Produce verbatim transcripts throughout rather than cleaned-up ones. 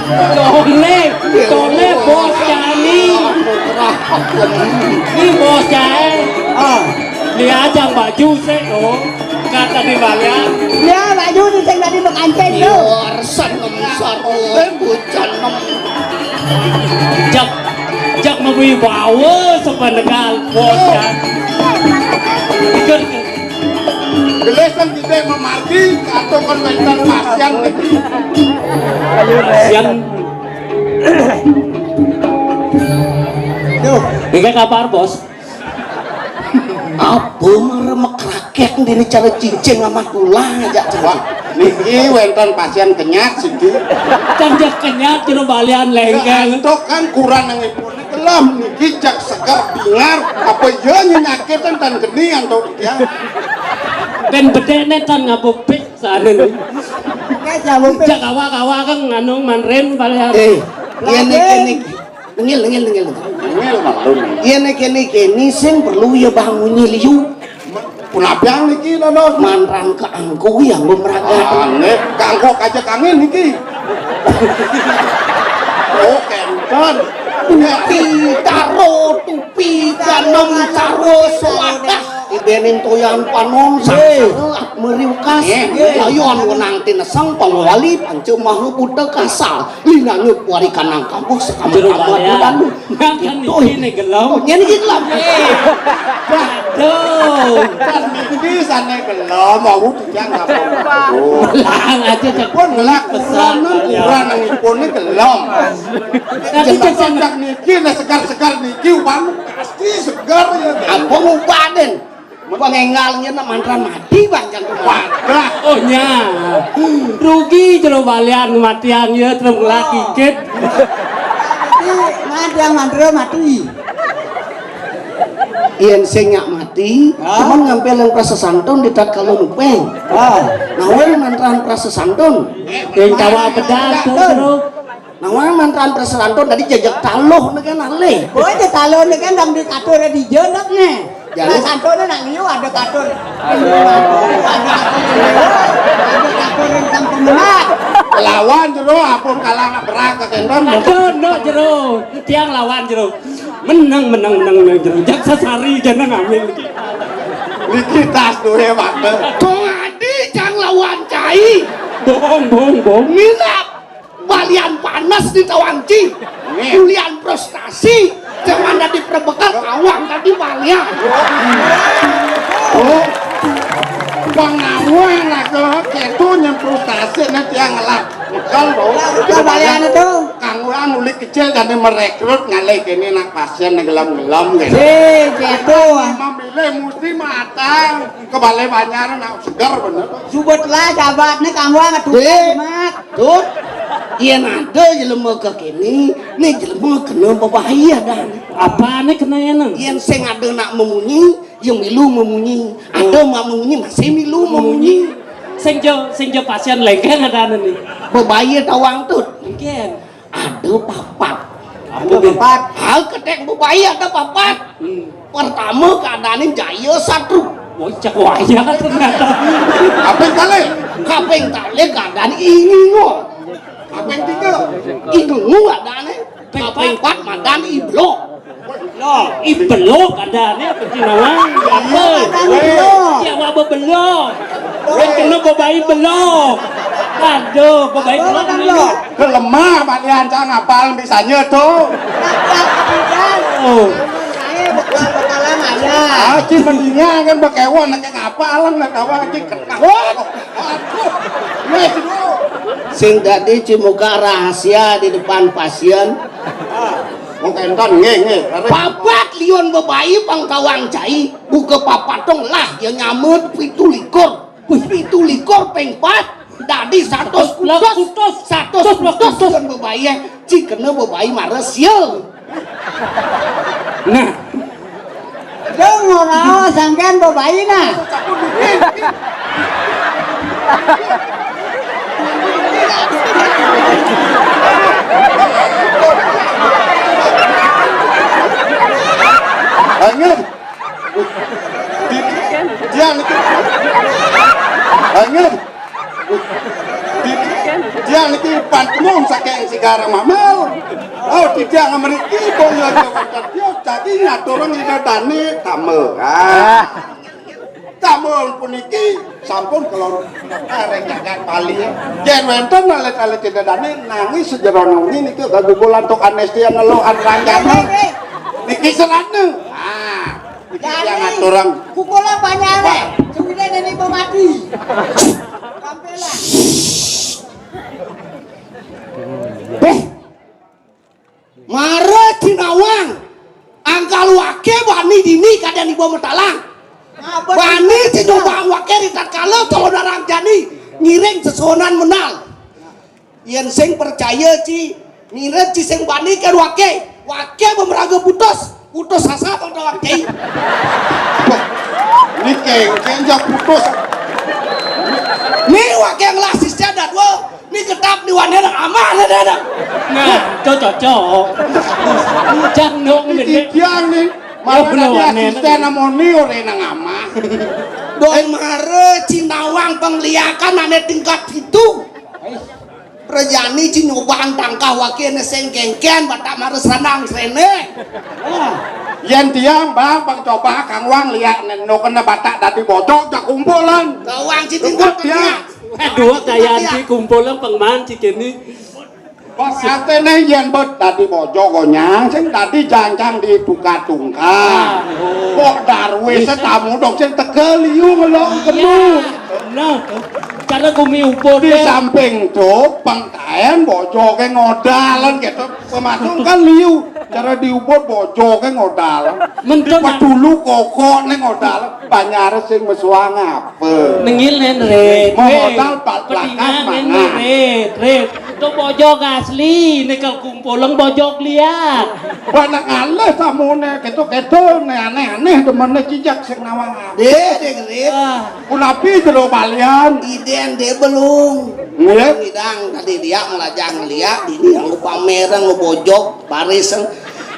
Tolé, tolé bos jani. Ni bos jaé. Ah, lihat yang baju sih, oh. Kata di balian. Ya, baju di sing tadi bekancing tuh. Liwar sanem sarwa bocah nem. Jak, jak mawibawa sapanegal bos ya. Pikir. Gelis kan kita memargi atau kan wénten pasién niki. Pasién. Duh. Iki kabar, Bos? Apa meremek rakét dene cara cincin sama tulang aja. Wah, niki wénten pasién kenyat siki. Kan jak kenyat jero balian lengkeng. Antuk kan kurang nang ipun gelem niki jak seger bingar apa ya nyenyakit ten geni antuk ya. Ben bedekne tan ngabuk pik sane. Oke, jawab. Jak awak-awak kan nganu manrin balian. Eh, yen niki niki. Nengil, nengil, nengil. Nengil maklum. Yen niki niki ni sing perlu ya bangunyi liu. Punapiang niki, Nono? Manrang keangku yang bemerangkat. Aneh, keangku aja kangen niki. Oh, kenten. Tupi, taro, tupi, ganem, taro, sowadah. Ibening toyan panon, sangsara, meriukas. Ayo, anu nang tineseng, pangwali, panca maha buta kasal. Linanut warikanang kampuh sekamat. Jero amat balian. Bulan. Nah, kan iki ne gelem. Oh, yen iki gelem. Eh. Waduh. Kan iki sane gelem, mau tujang apa? Lah, aja cepet. Pun gelak, pesan, kurang, balian. Kurang nang ipun ni gelem. Tapi jelek cek cocok niki, nek segar-segar niki, upan pasti segar ya. Apa ngupaden? Pengenggal nyén nak mantra mati, Bang, jantung. Wadah. Oh, nya. Rugi jero balian kematian ya, terus ngelak dikit. Mati yang mantra mati. Yen sing nyak mati, hah? Cuman ngampil yang prasesantun di tatkala nupeng. Ah. Nah, wong mantra prasesantun. Yang tawa bedak tuh, bro. Nah, wong mantra prasesantun tadi jejak taluh nih kan alih. Oh, aja taluh nih kan dang dikatur di jenek nih. Jadi nah, santun nak liu ada katur. Ada katur yang kampung menat. Lawan jero apa kalah nak berang ke kendon. Aduh, nduk jero. Tiang lawan jero. Menang, menang, menang, menang jero. Jak sasari jana ngambil. Niki tas duwe waktu. Kong Adi jang lawan cai. Bohong, bohong, bohong. Minap. Balian panas di tawang ci. Nih. Ulian frustasi. Jangan dadi prebekel kawang tadi balian. Oh. Pengawang lah kalau keto nyem frustasi nih tiang ngelak. Bekel, Bro. Lah, itu balian itu. Kang Uang ulik kecil jadi merekrut ngalih kene nak pasien nang gelem-gelem kene. Si, keto. Memilih mesti matang. Kebalik banyak nak segar bener. Subet lah, sahabat nih, kamu amat tuh, eh, Mat. Tut, yen ada jelema kekene, nih jelema kena bebahayadan. Apa nih kena ya, Nang? Yen sing ada nak memunyi, ya milu memunyi. Ada mak memunyi, masih milu memunyi. Sing jo, sing jo pasien lengkeng ada nih. Bebahaya tawang, Tut. Mungkin. Ada papat. Apa ada papat? Hal ketek bebahaya ada papat. Hmm. Pertama keadaan jaya satu. Oh, cek wayah ternyata. Kaping kalih. Kaping kalih keadaan ingingo. Kaping tiga. Ingingo keadaane. Kaping empat madan iblo. Loh, ibelo keadaane apa sih nawang? Apa? Siapa bebelo? Wis kena bebai belo. Aduh, bebai belo. Kelemah Pak Lian cang apal bisanya tuh. Oh. Aji mendingan kan pakai uang nak ngapa alang nak kawa aji kena. Wah. Aduh. Wis, sing dadi cimuka rahasia di depan pasien. Wong kenton nggih nggih. Papat liun bebai pang kawang cai, buka papat dong lah ya nyamut pitu likur. Wih, pitu likur ping pat dadi satus kutus. Satus kutus. Kutus. Liun bebai, ci kena bebai mara sia. Nah. Dong ora sangkan bebai nah. Angin. Dia niki. Angin. Dia niki pan kemong saking Segara Mamel. Oh, tidak ngemriki kok ya wonten dia, jadi ngaturang ida dane damel. Ah. Damel puniki sampun kula areng jagat Bali. Yen wonten alit-alit ida dane nangis sejerone wengi niki kagunggulan tok anestian nelokan rancana. Niki serana. Ah. Iki yang ngaturang. Kukula panyare, suwine neni mati. Kampelan. Beh. Mara cinawang. Angkal wake bani dini kadang ibu metalang. Bani cinawang wake di tatkala tolonarang jani ngiring sesonan menal. Yen sing percaya ci, mirip ci sing bani kan wake. Wake pemeraga putus, putus asa bang tawang ci. Ini kengkeng jak putus. Ni wake ngelah sisya dadwa. Ni ketap ni wane nang amah ni dah. Nah, cocok cocok. Jangan dong ini. Tiang ni. Malah belum, dia asisten amoni ore nang amah. Dong mare cinawang pengliakan ane tingkat itu. Rejani ci nyobaan tangkah wakil ne sing kengken batak mares ranang srene. Yen tiang bang pang coba kang wang liak ne no kena batak dadi bocok jak kumpulan. Kawang ci tingkat tiang. Dua kayan ci kumpulan pengman ci kini. Pas atene yen bet dadi bocok gonyang sing dadi jancang di tukar tungkar. Kok darwe setamu dok sing tegel liu ngelok kenu. Nah, karena kumi uput di samping tu pengkaen bojoke ngodalan gitu. Pematung kan liu. Cara diubur bojoke ngodalan. Mentun. Dulu kokok ning ngodalan. Banyare sing mesuang apa? Nengil nen rit. Mau modal bal belakang mana? Rit, rit. Itu bojog asli, ini kalau kumpuleng bojog liat. Banyak aleh samune keto-keto ne aneh-aneh demene cicak sing nawang. Deh, deh, rit. Kunapi jero balian? Iden de belum. Nggih. Idang tadi dia melajang liak ini yang pameran ngebojok barisen.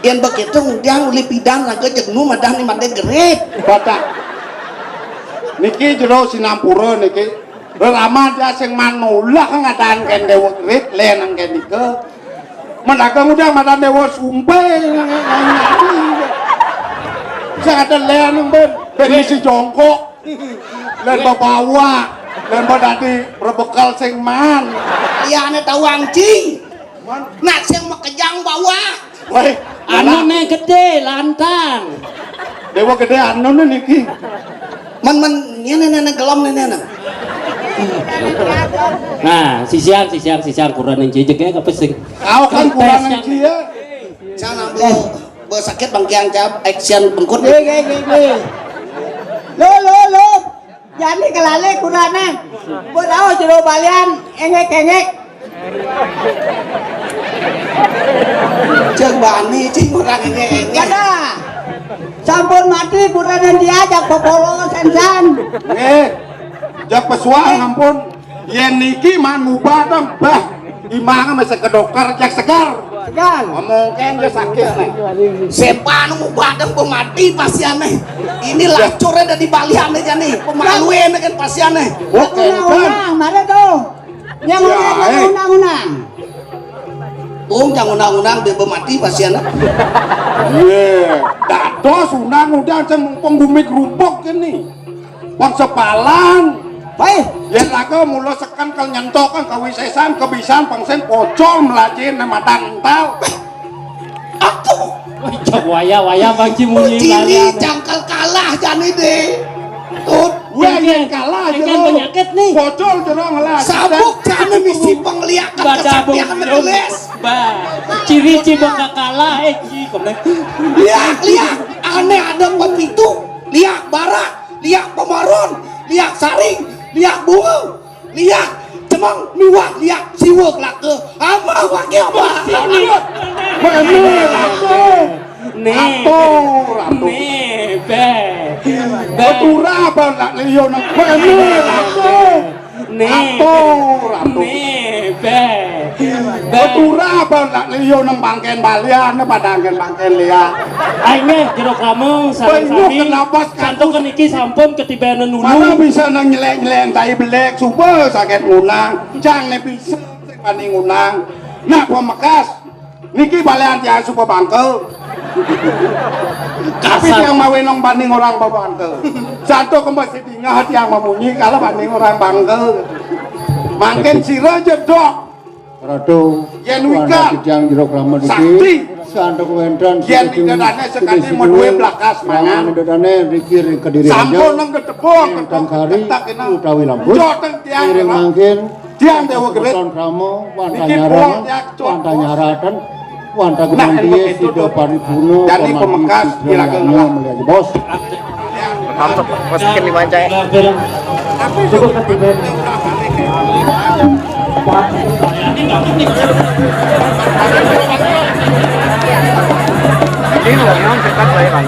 Yang begitu dia uli pidan raga jegnu madah ni mande gerit. Batak. Niki jero sinampura niki. Lelama dia sing manulah ngadakan dewa gerit lenang kenika. Mendagang udah madan dewa sumpah. Saya ada lenang ben. Ben isi jongkok. Len bawa, len dadi rebekel sing man. Iya ane tawang ci. Nak sing makejang bawah. Woi, anu ne gede lantang. Dewa gede anu ne niki. Men men ngene ne gelem ne ne. Nah, sisian sisian sisian kurang yang jejeg ya apa sing. Kau kan kurang yang cia. Sana bu. Bos sakit bangkiang jawab action bengkut. Nggih, nggih, nggih, nggih. Lo, lo, lo. Jani kelale kurane. Mbok tau jero balian engek-engek. Cek bani cing ora engek-engek. Kada. Sampun mati kurane diajak popolo sensan. Nggih. Jak pesuang ampun. Yen niki man ngubah to, Mbah. Imang mesti ke dokter cek segar. Segar. Ngomong kan dia sakit nih. Sepan ngubah dong pemati pasiane. Ini lacurnya dari baliane kan nih. Pemaluin kan pasiane. Oke, kan. Mare to. Yang undang-undang. Bung jangan undang-undang dia pemati pasiane. Iya. Dados undang-undang sing mumpung bumi kerupuk ini. Pang sepalan. Baik. Yen laga mula seken kal nyentok kan kawisesan kebisan pang sing pocol melaji ne matang ental. Aku. Wah, cok waya-waya Bang Ci munyi ciri lalian. Jangkal kalah jani de. Tut. Wah, yen kalah kan jero. Penyakit nih. Pocol jero ngelah. Sabuk jani misi pengliakan kesaktian menulis. Bah. Ciri ci bang kalah eh ci kok. Lihat, lihat. Aneh ada pepitu. Lihat barak. Liak pemaron, liak saring, liak bunga, liak cemeng, miwah liak siwa kelaka. Amah wake amah. Mene ratu. Nih. Ratu, ratu. Nih, be. Be. Betura apa nak liyo nak mene ratu. Nih. Ratu, ratu. Nih, be. Keturah apa nak liyo nang bangkén balian, apa bangkén-bangkén liya. Ayo nggih, Jero Krama sareng sami. Kenapa santukan niki sampun ketibanan dulu. Mana bisa nang nyelek-nyelek tai belek, suba sakit ngunang. Cang ne bisa sing bani ngunang. Nak pamekas. Niki balian tiang suba bangka. Tapi tiang mawe nang bani orang babangka. Santo kembali dingah tiang mamunyi kalau bani orang bangka. Mangkin sira jedok. Ratu, yen wikan tiang Jero Krama niki sakti. Santuk wénten yen didadane sekane meduwe blakas mangan. Didadane niki ring kediri. Sampun nang ketepung, ingkang kari utawi lambut. Joteng tiang iring mangkin tiang Dewa Gerit. Krama wantah nyarang, wantah nyaratan, wantah gumanti sida paripurna. Dadi pemekas iraga ngelah. Bos. Langsung masukin di panca ya. Cukup ketiban. Ini loh, memang dekat saya kan.